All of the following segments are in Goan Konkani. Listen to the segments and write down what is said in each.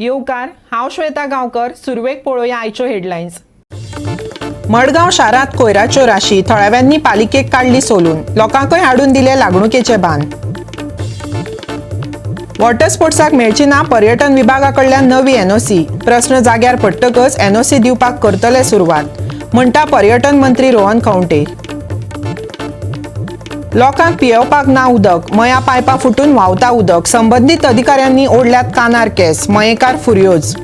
येवकार. हांव श्वेता गांवकर. सुरवेक पळोवया आयच्यो हेडलायन्स. मडगांव शारांत कोयराच्यो राशी, थळाव्यांनी पालिकेक काडली सोलून, लोकांकय हाडून दिले लागणुकेचे भान. वॉटर स्पोर्ट्साक मेळची ना पर्यटन विभागा कडल्यान नवी एनओसी. प्रस्न जाग्यार पडटकच एनओसी दिवपाक करतले सुरवात, म्हणटा पर्यटन मंत्री रोहन खंवटे. लोकांक पियेवपाक ना उदक. मया पायपां फुटून व्हांवता उदक. संबंदीत अधिकाऱ्यांनी ओडल्यात कानार केस, मयेकार फुर्योज.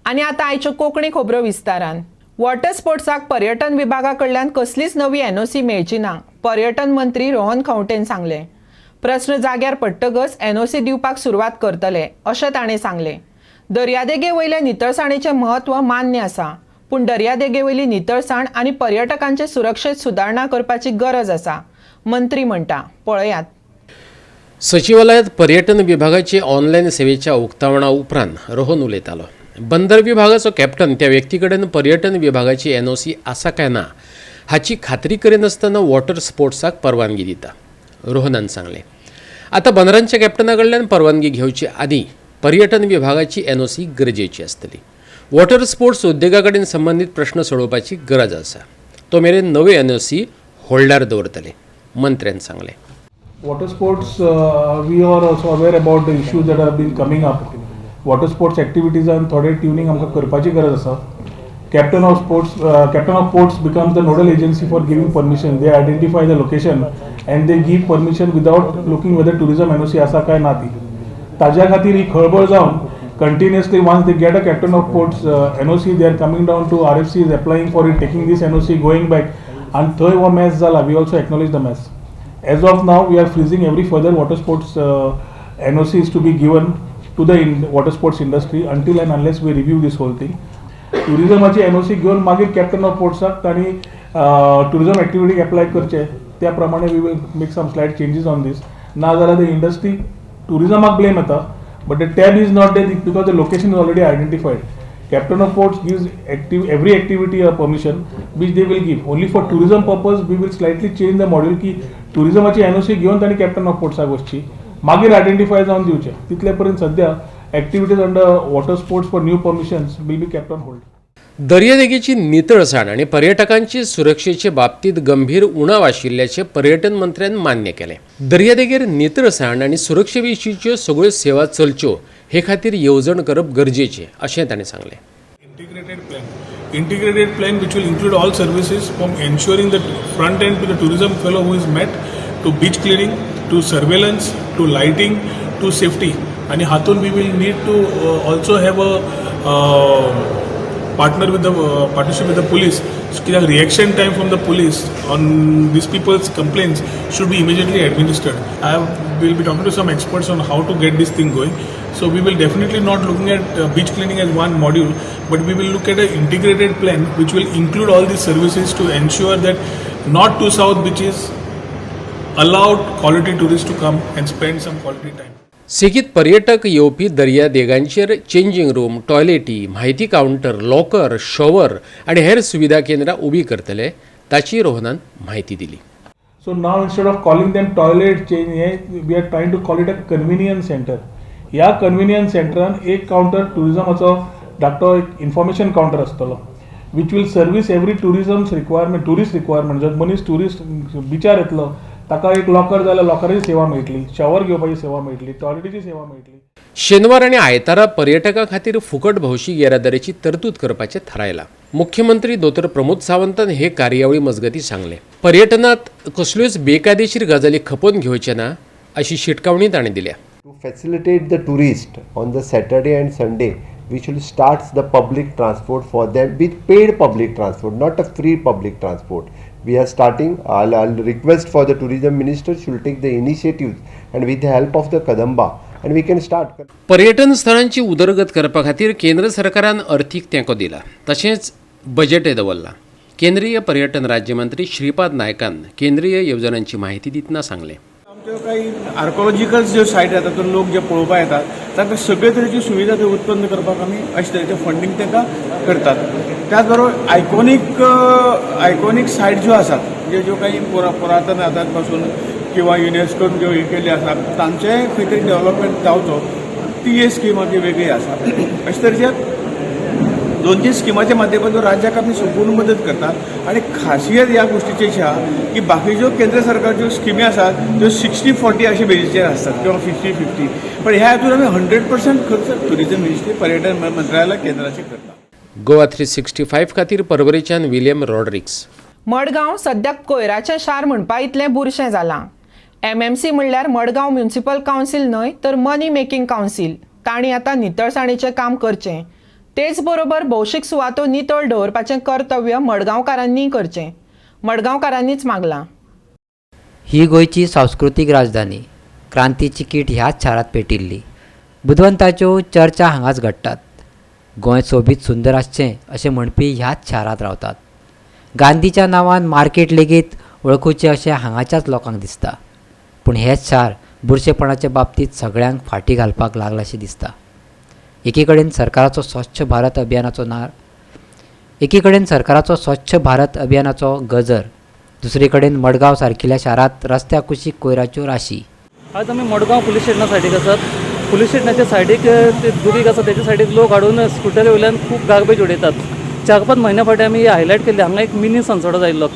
आनी आतां आयच्यो कोंकणी खबरो विस्तारान. वॉटर स्पोर्ट्साक पर्यटन विभागा कडल्यान कसलीच नवी एनओसी मेळची ना, पर्यटन मंत्री रोहन खंवटेन सांगलें. प्रस्न जाग्यार पडटकच एनओसी दिवपाक सुरवात करतले, अशें ताणें सांगलें. दर्यादेगे वयले नितळसाणेचें म्हत्व मान्य आसा, पूण दर्यादेगे वयली नितळसाण आनी पर्यटकांचे सुरक्षेत सुदारणा करपाची गरज आसा, मंत्री म्हणटा. पळयात. सचिवालयात पर्यटन विभागाची ऑनलायन सेवेच्या उक्तावणा उपरांत रोहन उलयतालो. बंदर विभागाचो कॅप्टन त्या व्यक्ती कडेन पर्यटन विभागाची एनओसी आसा काय ना हाची खात्री करिनासतना वॉटर स्पोर्ट्साक परवानगी दिता, रोहनान सांगलें. आतां बंदरांच्या कॅप्टना कडल्यान परवानगी घेवचे आदीं पर्यटन विभागाची एनओसी गरजेची आसतली. वॉटर स्पोर्ट्स उद्देगा कडेन संबंदीत प्रश्न सोडोवपाची गरज आसा. तो मेरेन नव्यो एनओसी होल्डार दवरतले, मंत्र्यान सांगलें. Water sports, we are also aware about the issues that have been coming up. Water sports activities थोडे ट्युनिंग आमकां करपाची गरज आसा. Captain of ports becomes the nodal agency for giving permission. They identify the location and they give permission without looking whether tourism NOC आसा काय ना ती. ताज्या खातीर ही खळबळ जावन continuously, once they get a captain of ports NOC, they are coming down to RFCs, applying for it, taking this NOC, going back, आनी थंय हो मॅस जाला. We also acknowledge the mess. As of now, we are freezing every further water sports NOCs to be given to the water sports industry until and unless we review this whole thing. टुरिझमाची NOC घेवन मागीर कॅप्टन ऑफ पोर्ट्साक तांणी टुरिझम एक्टिविटीक एप्लाय करचे, त्या प्रमाणे we will make some slight changes on this. ना जाल्यार the industry टुरिझमाक blame येता, but the tab is not there because the location is already identified. Captain of ports gives active every activity a permission, which they will give only for tourism purpose. We will slightly change the module की टुरिझमाची एनओसी घेवन तांणी कॅप्टन ऑफ पोर्ट्साक वचची, मागीर आयडेंटिफाय जावन दिवचें. तितले पर्यंत सद्या activities under water sports for new permissions will be kept on hold. दर्यादेगेची नितळसाण आनी पर्यटकांची सुरक्षेचे बाबतीत गंभीर उणाव आशिल्ल्याचें पर्यटन मंत्र्यान मान्य केलें. दर्यादेगेर नितळसाण आनी सुरक्षे विशींच्यो सगळ्यो सेवा चलच्यो हे खातीर येवजण करप गरजेचें, अशें ताणें सांगलें. Integrated plan, integrated plan which will include all services from ensuring the front end to the tourism fellow who is met, to beach cleaning, to surveillance, to lighting, to safety. आणि हातून we will need to also have a partner with the partnership with the police, कित्याक reaction time from the police on these people's complaints should be immediately administered. I will be talking to some experts on how to get this thing going. So we will definitely not looking at beach cleaning as one module, but we will look at an integrated plan which will include all these services to ensure that north to south beaches allowed quality tourists to come and spend some quality time. सेगीत पर्यटक येवपी दर्यादेगांचेर चेंजींग रूम, टॉयलेटी, म्हायती कावंटर, लॉकर, शॉवर आनी हेर सुविधा केंद्रां उबी करतले, ताची रोहनान म्हायती दिली. So now, instead of calling them toilet change, hey, we are trying to call it a convenience center. ह्या कन्व्हिनियन्स सेंटरान एक कावंटर टुरिझमाचो धाकटो एक इन्फॉर्मेशन कावंटर आसतलो, which will service every tourism's requirement, tourist requirement. जर मनीस ट्युरिस्ट बिचार येतलो, ताका एक लॉकर जाल्यार लॉकराची सेवा मेळटली, शॉवर घेवपाची सेवा मेळटली, टॉयलेटीची सेवा मेळटली. शेनवार आनी आयतारा पर्यटकां खातीर फुकट भौशीक येरादारीची तरतूद करपाचें थारायलां. मुख्यमंत्री दोतोर प्रमोद सावंतान हे कार्यावळी मजगतीं सांगलें. पर्यटनात कसल्योच बेकायदेशीर गजाली खपोवन घेवचे ना, अशी शिटकावणी ताणें दिल्या. To facilitate the tourist on the Saturday and Sunday, we should start the public transport for them with paid public transport, not a free public transport. We are starting. I'll request for the tourism minister should take the initiatives and with the help of the Kadamba, and we can start. पर्यटन स्थळांची उदरगत करपा खातीर केंद्र सरकारान अर्थीक तेंको दिला, तशेंच बजेटय दवरलां. केंद्रीय पर्यटन राज्यमंत्री श्रीपाद नायकान केंद्रीय येवजण्यांची माहिती दितना सांगलें. आमच्यो काही आर्कोलॉजिकल ज्यो सायट येतात, तातूंत लोक जे पळोवपाक येतात, तांकां सगळे तरेच्यो सुविधा थंय उत्पन्न करपाक आमी अशे तरेचें फंडींग तांकां करतात. त्याच बरोबर आयकोनीक आयकोनीक सायट ज्यो आसात, म्हणजे ज्यो काही पुरातन आतां पासून किंवा युनेस्कोन ज्यो हे केल्ली आसा तांचेय खंय तरी डेवलपमेंट जावचो, ती एक स्कीम आमची वेगळी आसा. अशे तरेचे दोन तीन स्किमाच्या माध्यमातून राज्याक आमी संपूर्ण मदत करतात. आनी खासियत ह्या गोश्टीची अशी आहा की बाकीच्यो केंद्र सरकारच्यो स्किमी आसात त्यो 60-40 अशे बेजीचेर आसतात किंवा 50-50, पण ह्या हातून आमी 100% खर्च टुरिजम मिनिस्ट्री, पर्यटन मंत्रालयाला केंद्राचे करता. गोवा 365 खातीर परवरीच्यान विलियम रॉड्रिक्स. मडगांव सद्याक कोयराचें शार म्हणपा इतलें बुरशें जालां. एमएमसी म्हणल्यार मडगांव म्युनिसिपल कावन्सील न्हय तर मनी मेकिंग कावन्सील. तांणी आतां नितळसाणेचें काम करचें, तेच बरोबर भौशीक सुवातो नितळ दवरपाचें कर्तव्य मडगांवकारांनीय करचें, मडगांवकारांनीच मागलां. ही गोंयची सांस्कृतीक राजधानी. क्रांतीची कीट ह्याच शारांत पेटिल्ली. बुदवंताच्यो चर्चा हांगाच घडटात. गोंय सोबीत सुंदर आसचें अशें म्हणपी ह्याच शारांत रावतात. गांधीच्या नांवान मार्केट लेगीत वळखुचें अशें हांगाच्याच लोकांक दिसता. पूण हेंच शार बुरशेपणाचे बाबतींत सगळ्यांक फाटीं घालपाक लागलाशें दिसता. एकीकडेन सरकाराचो स्वच्छ भारत अभियानाचो गजर, दुसरे कडेन मडगांव सारकिल्या शारांत रस्त्या कुशीक कोयराच्यो राशी. आज आमी मडगांव पुलीस स्टेशना सायडीक आसात. पुलीस स्टेशनाच्या सायडीक ते दुरीग आसा, तेच्या सायडीक लोक हाडून स्कुटरी वयल्यान खूब गार्बेज उडयतात. 4-5 म्हयन्या फाटीं आमी हायलायट केल्ले, हांगा एक मिनी सनसोडो जाल्लो.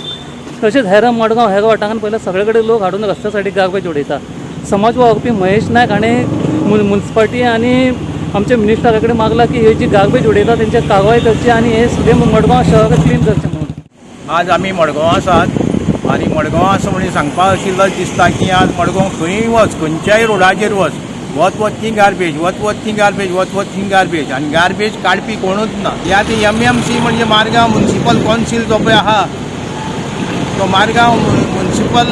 तशेंच हेर मडगांव हेर वाठारांत पयल्यार सगळे कडेन लोक हाडून रस्त्या सायडीक गार्बेज उडयता. समाज वावुरपी महेश नायक हाणें मुन्सिपालिटी आनी आमच्या मिनिस्टरा कडेन मागला की हे जी गार्बेज उडयता तेंचेर कारवाय करची आनी हे सगळें मडगांव शहर क्लीन करचें म्हणून. आज आमी मडगांव आसात आनी मडगांव आसा म्हणून सांगपाक अशी लज दिसता की आज मडगांव खंयूय वच, खंयच्याय रोडाचेर वच, वत वत ती गार्बेज, वत वत ती गार्बेज, वत वत ती गार्बेज आनी गार्बेज काडपी कोणूच ना. ह्या ती एमएमसी म्हणजे मारगांव म्युनिसिपल कौन्सील जो पळय आहा तो मारगांव म्युनिसिपल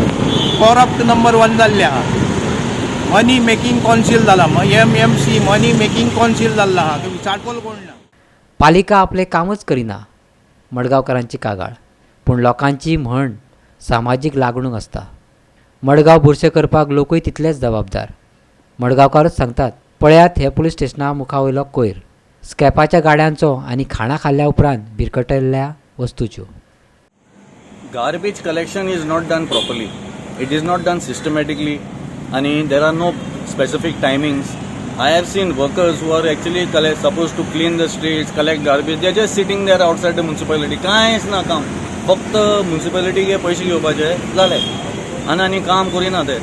करप्ट नंबर 1 जाल्ले आहा. मनी मेकिंग कौन्सील जाला, एमएमसी मनी मेकिंग कौन्सील जाल्लो आहा, तो विचारतलो कोण ना. पालिका आपलें कामच करिना, मडगांवकारांची कागाळ. पूण लोकांची म्हण सामाजीक लागणूक आसता. मडगांव बुरशें करपाक लोकूय तितलेच जबाबदार. मडगांवकारच सांगतात, पळयात हे पुलीस स्टेशना मुखा वयलो कोयर, स्क्रॅपाच्या गाड्यांचो आनी खाणां खाल्ल्या उपरांत भिरकटिल्ल्या वस्तूच्यो. Garbage collection is not done properly. It is not done systematically and there are no specific timings. I have seen workers who are actually supposed to clean the streets, collect garbage. They are just sitting there outside the municipality. कांयच ना काम, फक्त म्युनिसिपालिटीके पयशे घेवपाचे जाले आनी आनी काम करिना ते.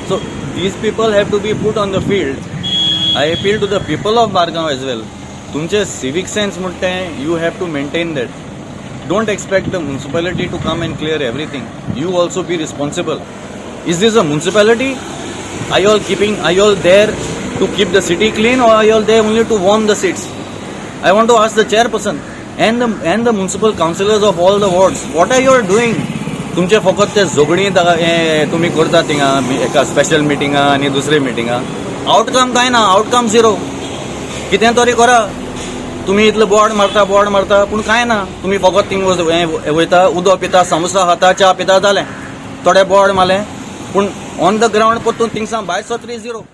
So these people have to be put on the field. I appeal to the people of Margao as well. तुमचे सिवीक सेन्स म्हणटा तें you have to maintain that. Don't expect the municipality to come and clear everything. You also be responsible. Is this a municipality? Are you all there to keep the city clean, or are you all there only to warm the seats? I want to ask the chairperson and the municipal councillors of all the wards, what are you all doing? तुमचे फकत ते झगडीं हे तुमी करता थिंगा एका स्पेशल मिटिंगा आनी दुसरे मिटिंगा, आवटकम कांय ना, आवटकम झिरो. कितें तरी करा तुमी. इतले बोर्ड मारता, बोर्ड मारता, पूण कांय ना. तुमी फकत थिंग हें वयता, उदक पिता, समोसा खाता, च्या पिता, जालें. थोडे बोर्ड मारले, पूण ऑन the ground परतून थिंगसान भायर सरतरी झिरो.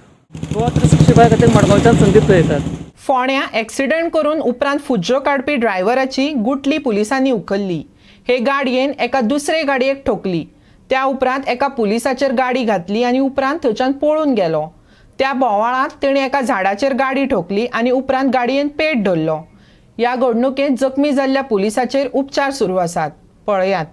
गोवा 365 खातीर मडगांवच्यान संदीप तुयेंकार. फोंड्या एक्सिडंट करून उपरांत फुज्जो काडपी ड्रायव्हराची गुटली पुलिसांनी उखल्ली. हे गाडयेन एका दुसरे गाडयेक ठोकली. त्या उपरांत एका पुलिसाचेर गाडी घातली आनी उपरांत थंयच्यान पळून गेलो. त्या बोवाळांत तेणें एका झाडाचेर गाडी ठोकली आनी उपरांत गाडयेन पेट धरलो. ह्या घडणुकेंत जखमी जाल्ल्या पुलिसाचेर उपचार सुरू आसात. पळयात.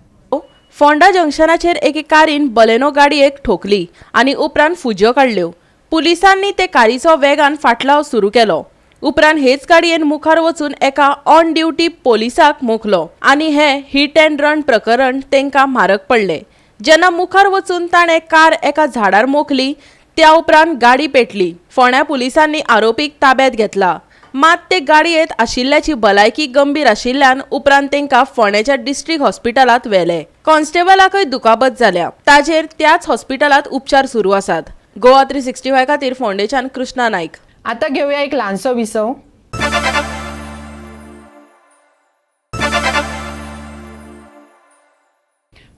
फोंडा जंक्शनाचेर एके कारीन बलेनो गाडयेक ठोकली आनी उपरांत फुज्यो काडल्यो. पुलिसांनी ते कारीचो वेगान फाटलाव सुरू केलो. उपरांत हेच गाडयेन मुखार वचून एका ऑन ड्युटी पोलिसाक मोखलो आनी हे हिट अँड रन प्रकरण तांकां म्हारग पडलें. जेन्ना मुखार वचून ताणें कार एका झाडार मोखली, त्या उपरांत गाडी पेटली. फोंड्या पुलिसांनी आरोपीक ताब्यात घेतला. मात ते गाडयेंत आशिल्ल्याची भलायकी गंभीर आशिल्ल्यान उपरांत तांकां फोंड्याच्या डिस्ट्रिक्ट हॉस्पिटलांत व्हेले. कॉन्स्टेबलाकय दुखापत जाल्या. ताजेर त्याच हॉस्पिटलांत उपचार सुरू आसात. गोवा 365 खातीर फोंडेच्यान कृष्णा नायक. आता घेऊया एक ल्हानसो विसव.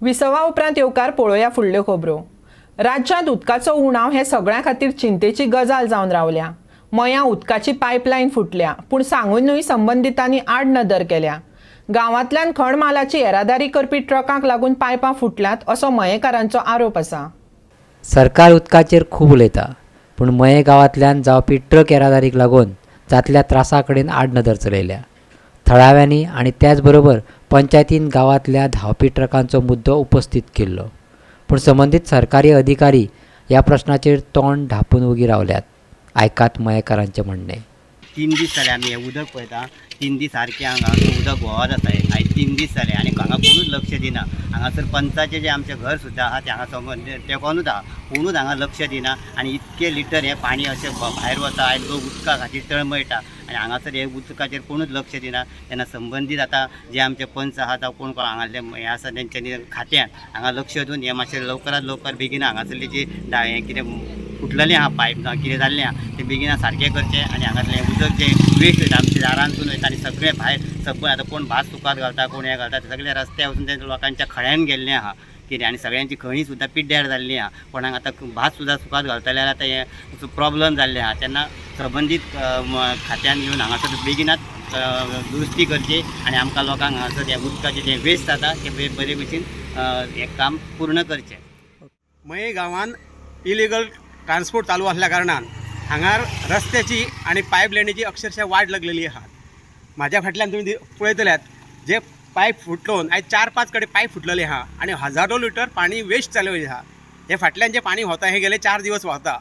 विसवा उपरांत येवकार. पळोवया फुडल्यो खबरो. राज्यांत उदकाचो उणाव हे सगळ्यां खातीर चिंतेची गजाल जावन रावल्या. मयां उदकाची पायपलायन फुटल्या, पूण सांगूनय संबंदितांनी आड नदर केल्या. गांवांतल्यान खण मालाची येरादारी करपी ट्रकांक लागून पायपां फुटल्यात असो मयेकारांचो आरोप आसा. सरकार उदकाचेर खूब उलयता, पूण मये गांवांतल्यान जावपी ट्रक येरादारीक लागून जातल्या त्रासा कडेन आडनदर चलयल्या. थळाव्यांनी आनी त्याच बरोबर पंचायतीन गांवांतल्या धांवपी ट्रकांचो मुद्दो उपस्थीत केल्लो, पूण संबंदीत सरकारी अधिकारी ह्या प्रश्नाचेर तोंड धांपून ओगी रावल्यात. आयकात मयेकारांचें म्हणणें. 3 दीस जाले आमी हें उदक पळयता, 3 दीस सारकें हांगा उदक व्हांवत आसा. आयज 3 दीस जाले आनी हांगा कोणूच लक्ष दिना. हांगासर पंचाचें जें आमचें घर सुद्दां आहा तें हांगा समोर तेकोनूच आहा, कोणूच हांगा लक्ष दिना. आनी इतके लिटर हें पाणी अशें भायर वता. आयज लोक उदका खातीर तळमळटा आनी हांगासर हे उदकाचेर कोणूच लक्ष दिना. तेन्ना संबंदीत आतां जे आमचे पंच आहा जावं कोण कोण हांगासले हें आसा तेंच्यांनी खात्यान हांगा लक्ष दिवन हें मातशें लवकरात लवकर बेगीन हांगासरली जी हें कितें फुटलेलें आहा पायप जावं कितें जाल्लें आहा तें बेगीन सारकें करचें. आनी हांगासलें उदक जें वेस्ट वयता आमच्या दारांतसून वयता आनी सगळें भायर सगळें आतां कोण भात सुकात घालता, कोण हें घालता, सगळ्या रस्त्यार वचून ते लोकांच्या खळ्यान गेल्लें आहा कितें. आनी सगळ्यांची खळी सुद्दां पिड्ड्यार जाल्ली आहा. कोणाक आतां भात सुद्दां सुकात घालतले जाल्यार आतां हें प्रोब्लम जाल्लें आहा. तेन्ना संबंदीत खात्यान येवन हांगासर बेगिनात दुरुस्ती करची आनी आमकां लोकांक हांगासर हें उदकाचें जें वेस्ट जाता तें बरे भशेन हें काम पूर्ण करचें. मये गांवांत इलिगल ट्रान्सपोर्ट चालू आसल्या कारणान हांगार रस्त्याची आनी पायपलायनीची अक्षरशः वाट लागलेली आहा. म्हाज्या फाटल्यान तुमी पळयतल्यात जे पायप फुटलोन आयज 4-5 कडेन पायप फुटलेले आहा आनी हजारो लिटर पाणी वेस्ट जालें आहा. हे फाटल्यान जें पाणी व्हांवता हें गेले 4 दिवस व्हांवता.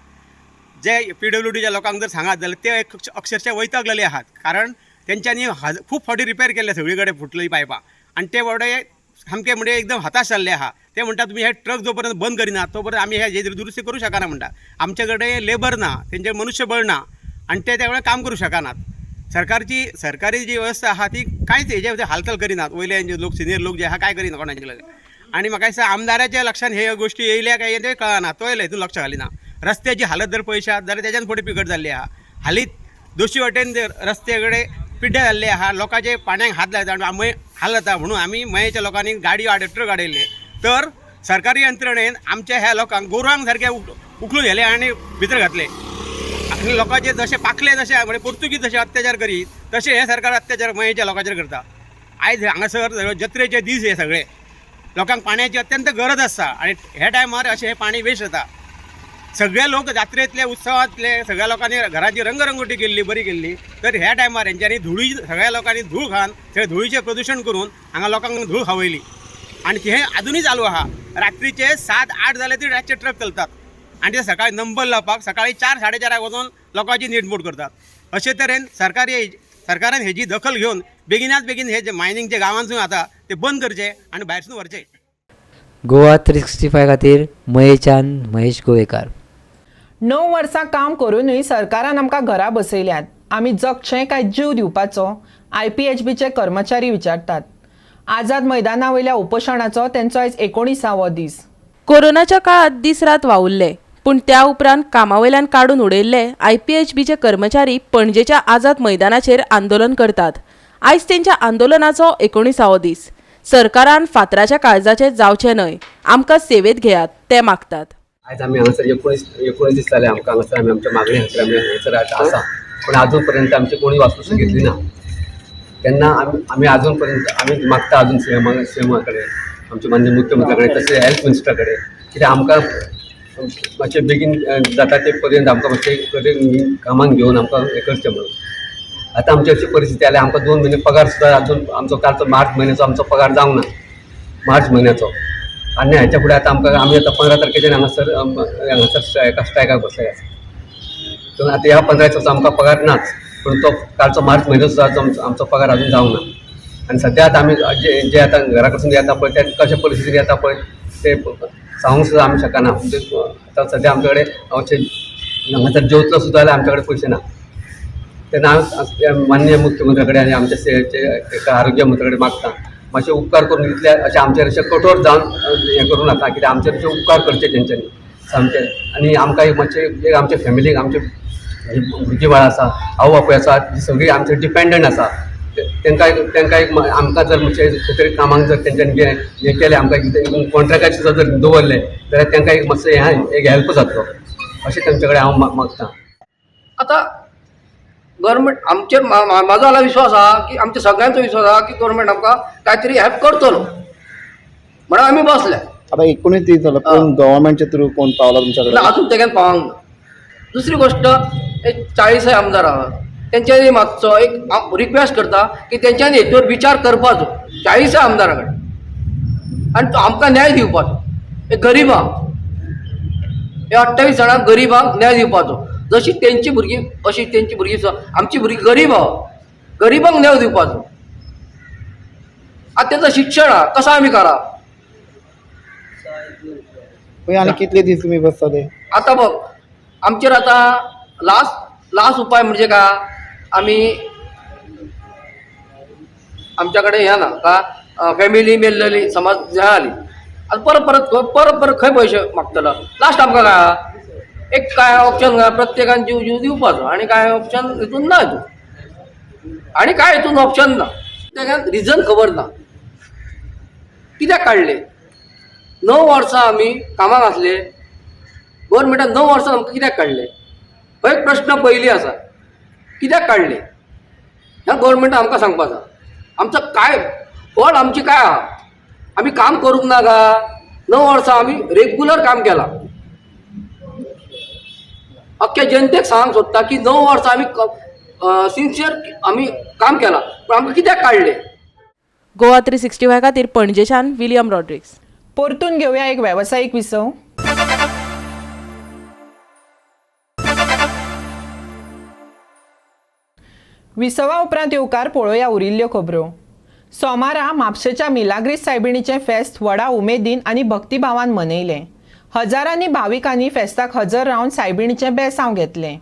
जे PWDच्या लोकांक जर सांगात जाल्यार ते अक्षरशः वैतागलेले आहात, कारण तेंच्यांनी खूब फावटी रिपेर केल्ले सगळे कडेन फुटलेली पायपां आनी ते बाबडे सामके म्हणजे एकदम हताश जाल्ले आहा. ते म्हणटा तुमी हे ट्रक जो पर्यंत बंद करिना तो पर्यंत आमी हे दुरुस्ती करूं शकना म्हणटा. आमचे कडेन लेबर ना, तेंचे मनुष्यबळ ना आनी ते त्या वेळार काम करूं शकनात. सरकारी जी वेवस्था आहा ती कांयच हेजे हालचाल करिनात. वयले लोक सिनियर लोक जे आहा काय करिना कोणाचे लगे. आनी म्हाका दिसता आमदाराच्या लक्षान हे गोश्टी येयल्या काय तें कळना, तो हितून लक्ष घालिना. रस्त्याची हालत जर पळयशात जाल्यार तेज्यान फुडें बिगड जाल्ली आहा. हालींच दोशी वाटेन रस्ते कडेन पिड्ड्यार जाल्ले आहा, लोकांचे पाण्याक हात लायता आनी आमी हाल जाता म्हणून आमी मयेच्या लोकांनी गाडयो ट्रक आडयल्ले. तर सरकारी यंत्रणेन आमच्या ह्या लोकांक गोरवांक सारके उखलून व्हेले आनी भितर घातले. आनी लोकांचे जशे पाखले जशे म्हणजे पोर्तुगीज जशे अत्याचार करीत तशें हें सरकार अत्याचार मयेच्या लोकांचेर करता. आयज हांगासर जत्रेचे दीस हे सगळे लोकांक पाण्याची अत्यंत गरज आसता आनी ह्या टायमार अशें हें पाणी वेस्ट जाता. सगळे लोक जात्रेंतले उत्सवांतले सगळ्या लोकांनी घराची रंगरंगोटी केल्ली बरी केल्ली, तर ह्या टायमार हेंच्यांनी धुळी सगळ्या लोकांनी धूळ खावन सगळें धुळीचें प्रदुशण करून हांगा लोकांक धूळ खावयली आनी हें आजुनूय चालू आहा. रात्रीचे 7-8 जाले तरी रातचे ट्रक चलतात आनी ते सकाळी नंबर लावपाक सकाळी 4-4:30 वचून लोकांची नीटमूट करतात. अशे तरेन सरकारान हेजी दखल घेवन बेगिनात बेगीन हे जे मायनींग जे गांवांतसून जाता ते बंद करचे आनी भायरसून व्हरचे. गोवा 365 खातीर मयेच्यान महेश गोवेकार. 9 वर्सां काम करूनय सरकारान आमकां घरा बसयल्यात. आमी जगचें काय जीव दिवपाचो IPHBचे कर्मचारी विचारतात. आझाद मैदाना वयल्या उपोशणाचो तेंचो आयज 19वो दीस. कोरोनाच्या काळात दीस रात वावुरले, पूण त्या उपरांत कामावयल्यान काडून उडयल्ले IPHBचे कर्मचारी पणजेच्या आझाद मैदानाचेर आंदोलन करतात. आयज तेंच्या आंदोलनाचो 19वो दीस. सरकारान फातराच्या काळजाचे जावचें न्हय, आमकां सेवेत घेयात ते मागतात. आयज आमी हांगासर 19 दीस जाले आमकां हांगासर आमी आमच्या मागणी खातीर आमी हांगासर आसा, पूण आजून पर्यंत आमची कोणी वासपूस घेतली ना. तेन्ना आमी आजून पर्यंत आमी मागता अजून सीएमा कडेन, आमच्या माननीय मुख्यमंत्र्या कडेन, तशें हेल्थ मिनिस्टरा कडेन, कित्याक आमकां मातशें बेगीन जाता ते पर्यंत आमकां मातशें कामाक घेवन आमकां हें करचें म्हणून. आतां आमची अशी परिस्थिती आल्या, आमकां 2 म्हयने पगार सुद्दां अजून आमचो कालचो मार्च म्हयन्याचो आमचो पगार जावंक ना, मार्च म्हयन्याचो. आनी हाच्या फुडें आतां आमकां आमी आतां 15 तारखेच्यान हांगासर एका स्ट्रायकाक बसलेले आसा. तर आतां ह्या 15 दिसाचो आमकां पगार नाच, पूण तो कालचो मार्च म्हयनो सुद्दां आमचो पगार अजून जावंक ना. आनी सद्या आतां आमी जे आतां घरा कडसून येता पळय ते कशे परिस्थितीन येता पळय ते सांगूंक सुद्दां आमी शकना. म्हणजे आतां सद्या आमचे कडेन अशें हांगासर जेवतलो सुद्दां जाल्यार आमचे कडेन पयशे ना. तेन्ना हांव माननीय मुख्यमंत्र्या कडेन आनी आमच्या आरोग्य मंत्र्या कडेन मागता मातशे उपकार करून इतले अशें आमचेर अशें कठोर जावन हें करूं नाका, कित्याक आमचेर अशें उपकार करचे तेंच्यांनी सामके. आनी आमकां एक मातशें एक आमच्या फॅमिलीक आमचे भुरगीं बाळां आसा, आवय बापूय आसा, जी सगळीं आमचेर डिपेंडंट आसा, तेंकां एक आमकां जर मातशें खंय तरी कामाक जर तेंच्यांनी हें केलें, आमकां कितें कॉन्ट्रॅक्टाचेर सुद्दां जर दवरलें जाल्यार तेंकां एक मातसो हें एक हेल्प जातलो अशें तेंचे कडेन हांव मागता. आतां गव्हर्मेंट आमचेर म्हाजो जाल्यार विश्वास आहा की आमच्या सगळ्यांचो विश्वास आहा की गव्हर्मेंट आमकां कांय तरी हेल्प करतलो म्हणून आमी बसले. आता 19 दीस जालो, कोण गव्हर्मेंटच्या थ्रू कोण पावला तुमच्या ना, कडेन? अजून तेग्यान पावंक ना. दुसरी गोष्ट, एक 40 आमदार आहा, तेंच्यांनी मातसो एक रिक्वेस्ट करता की तेंच्यांनी हेचेर विचार करपाचो 40 आमदारा कडेन आनी तो आमकां न्याय दिवपाचो. हे गरिबांक, हे 28 जाणांक गरिबांक न्याय दिवपाचो. जशी तेंची भुरगीं अशी तेंची भुरगीं, आमची भुरगीं गरीब आहा, गरिबांक न्याय दिवपाचो. आतां तेंचो शिक्षण आहा, कसो आमी करप? आनी कितले दीस तुमी बसतले? आतां बघ, आमचेर आतां लास्ट उपाय म्हणजे का आमी आमच्या कडेन ह्या ना का फॅमिली मेल्लेली समज ह्या आली, आतां परत परत परत परत खंय पयशे मागतलो? लास्ट आमकां काय आहा? एक काय ऑप्शन काय, प्रत्येकान जीव जीव दिवपाचो आनी काय ऑप्शन हितून ना, हितून आनी काय हितून ऑप्शन ना. प्रत्येकान रिजन खबर ना कित्याक काडले. 9 वर्सां आमी कामाक आसले, गव्हर्मेंटान 9 वर्सां आमकां कित्याक काडले? हो एक प्रश्न पयली आसा, कित्याक काडले? ह्या गव्हर्मेंटान आमकां सांगपाक आसा. आमचो काय फॉल्ट, आमची काय आहा? आमी काम करूंक ना गा? 9 वर्सां आमी रेगुलर काम केलां. अख्ख्या जनतेक सांगूंक सोदता की 9 वर्सां आमी सिन्सियर आमी काम केलां, पूण आमकां कित्याक काडले? गोवा 365 खातीर पणजेच्यान विलियम रॉड्रिग्स. परतून घेवया एक वेवसायीक विसव. विसवा उपरांत येवकार पळोवया उरिल्ल्यो खबरो. सोमारा म्हापशेच्या मिलाग्रीस सायबिणीचें फेस्त व्हडा उमेदीन आनी भक्तिभावान मनयलें. हजारांनी भाविकांनी फेस्ताक हजर रावन सायबिणीचें बेसांव घेतलें.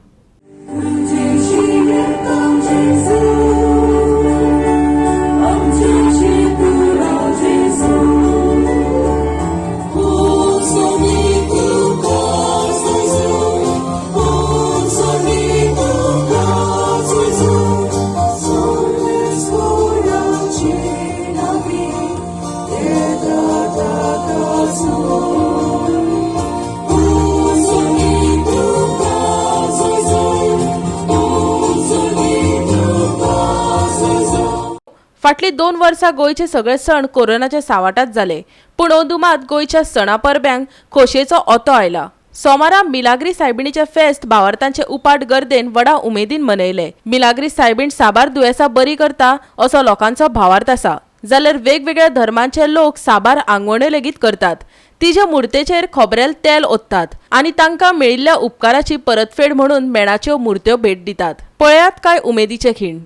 फाटलीं 2 वर्सां गोंयचे सगळे सण कोरोनाच्या सावाटात जाले, पूण अंदू मात गोंयच्या सणा परब्यांक खोशयेचो ओतो आयला. सोमारा मिलाग्री सायबिणीचें फेस्त भावार्थांचे उपाट गर्देन व्हडा उमेदीन मनयले. मिलाग्री सायबीण साबार दुयेंसां बरी करता असो लोकांचो भावार्थ आसा, जाल्यार वेगवेगळ्या धर्मांचे लोक साबार आंगवण्यो लेगीत करतात. तिच्या मुर्तेचेर खोबरेल तेल ओततात आनी तांकां मेळिल्ल्या उपकाराची परतफेड म्हणून मेणाच्यो मुर्त्यो भेट दितात. पळयात काय उमेदीचे खीण.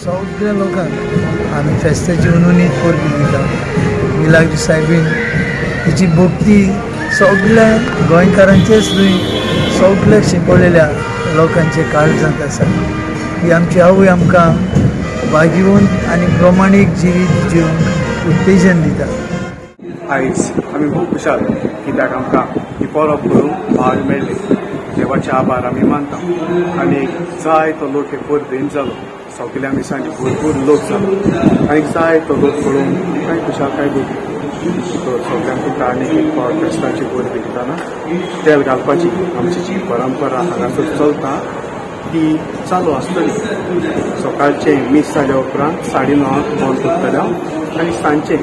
सगळ्या लोकांक आमी फेस्ताची उनुनीत परबी दिता. मिलाग्री सायबीण तिची भक्ती सगळ्या गोंयकारांचेच न्हय, सगळ्या शिंपडलेल्या लोकांचे काळजांत आसा. ही आमची आवय आमकां भाग्यवंत आनी प्रमाणीक जिवीत जिवंक उत्तेजन दिता. आयज आमी खूब खुशाल कित्याक आमकां ही परब करूंक भाग मेळ्ळी. देवाचे आभार आमी मानता आनी जाय तो लोक हे परबेन जालो. सगल्या मिसांनी भरपूर लोक जालो आनी जाय तो लोक पळोवन कांय खुशालकाय भोगली. तर सगल्यांक तुमकां आनी एक फावट फेस्ताची परबी दितना तेल घालपाची आमची जी परंपरा हांगासर चलता ती चालू आसतली. सकाळचें मीस जाल्या उपरांत 9:30 बंद करतले आनी सांजचें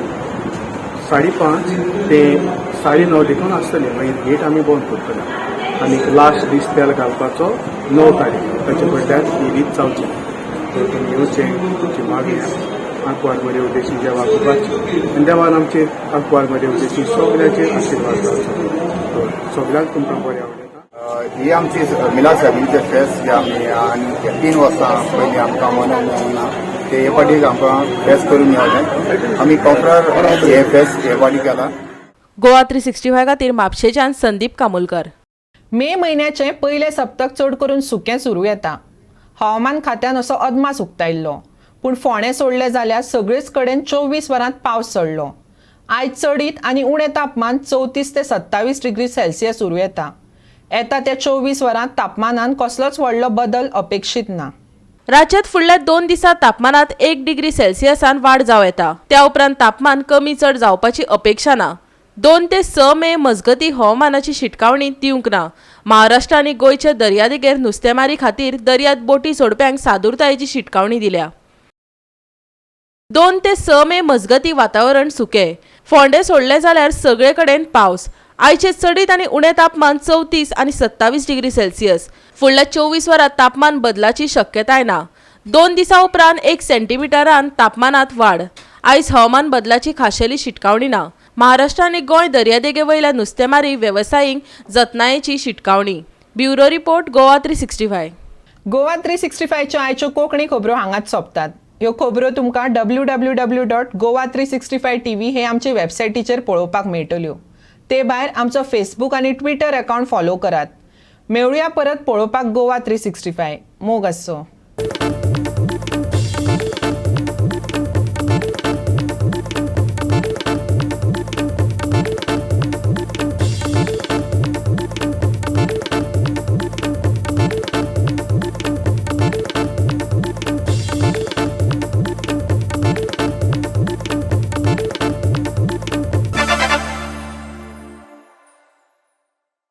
5:30 ते 9:30 देखून आसतलें. मागीर गेट आमी बंद करतले आनी लास्ट दीस तेल घालपाचो 9 तारीख, ताचे फाटल्यान ही रीत जावची. तर तुमी येवचें, तुमची मागणी आंकवार बरे उद्देशी देवाक उबारची आनी देवान आमचेर आंकवार बरे उद्देशी सगळ्याचेर आशिर्वाद जावचो. तर सगळ्यांक तुमकां बरें आवडटा. ही आमची मिलाग्र सायबिणीचें फेस्त जे आमी आनी 3 वर्सां पयलीं आमकां मनोवंक मेळना ते हे फावटी आमकां फेस्त करूंक मेळलें. आमी कोपरार हे फेस्त हे फावटी केलां. गोवा 365 खातीर म्हापशेच्यान संदीप कामोलकर. मे म्हयन्याचें पयलें सप्तक चड करून सुकें सुरू येता. हवामान खात्यान असो अदमास उक्तायल्लो, पूण फोंडें सोडलें जाल्यार सगळेच कडेन 24 वरांत पावस चडलो. आयज चडीत आनी उणें तापमान 34 ते 27 डिग्री सेल्सियस उरूं येता. येता त्या 24 वरांत तापमानान कसलोच व्हडलो बदल अपेक्षीत ना. राज्यात फुडल्या 2 दिसात तापमानात 1 डिग्री सेल्सियसान वाड जावं येता. त्या उपरांत तापमान कमी चड जावपाची अपेक्षा ना. 2 ते 6 मे मजगती हवामानाची शिटकावणी दिवंक ना. महाराष्ट्र आनी गोंयच्या दर्यादेगेर नुस्तेमारी खातीर दर्यात बोटी सोडप्यांक सादुरतायेची शिटकावणी दिल्या. 2 ते 6 मे मजगती वातावरण सुकें. फोंडे सोडले जाल्यार सगळे कडेन पावस. आयचे चडीत आनी उणें तापमान 34 आनी 27 डिग्री सेल्सियस. फुडल्या 24 वरांत तापमान बदलाची शक्यताय ना. 2 दिसां उपरांत 1 सेंटीमिटरान तापमानात वाड. आयज हवामान बदलाची खाशेली शिटकावणी ना. महाराष्ट्र आनी गोंय दर्यादेगे वयल्या नुस्तेमारी वेवसायीक जतनायेची शिटकावणी. Bureau report, Goa 365. Goa 365च्यो आयच्यो कोंकणी खबरो हांगाच सोंपतात. ह्यो खबरो तुमकां www.goa365tv हे आमचे वेबसायटीचेर पळोवपाक मेळटल्यो. ते भायर आमचो फेसबूक आनी ट्विटर अकावंट फॉलो करात. मेळुया परत पळोवपाक गोवा 365. मोग आसचो.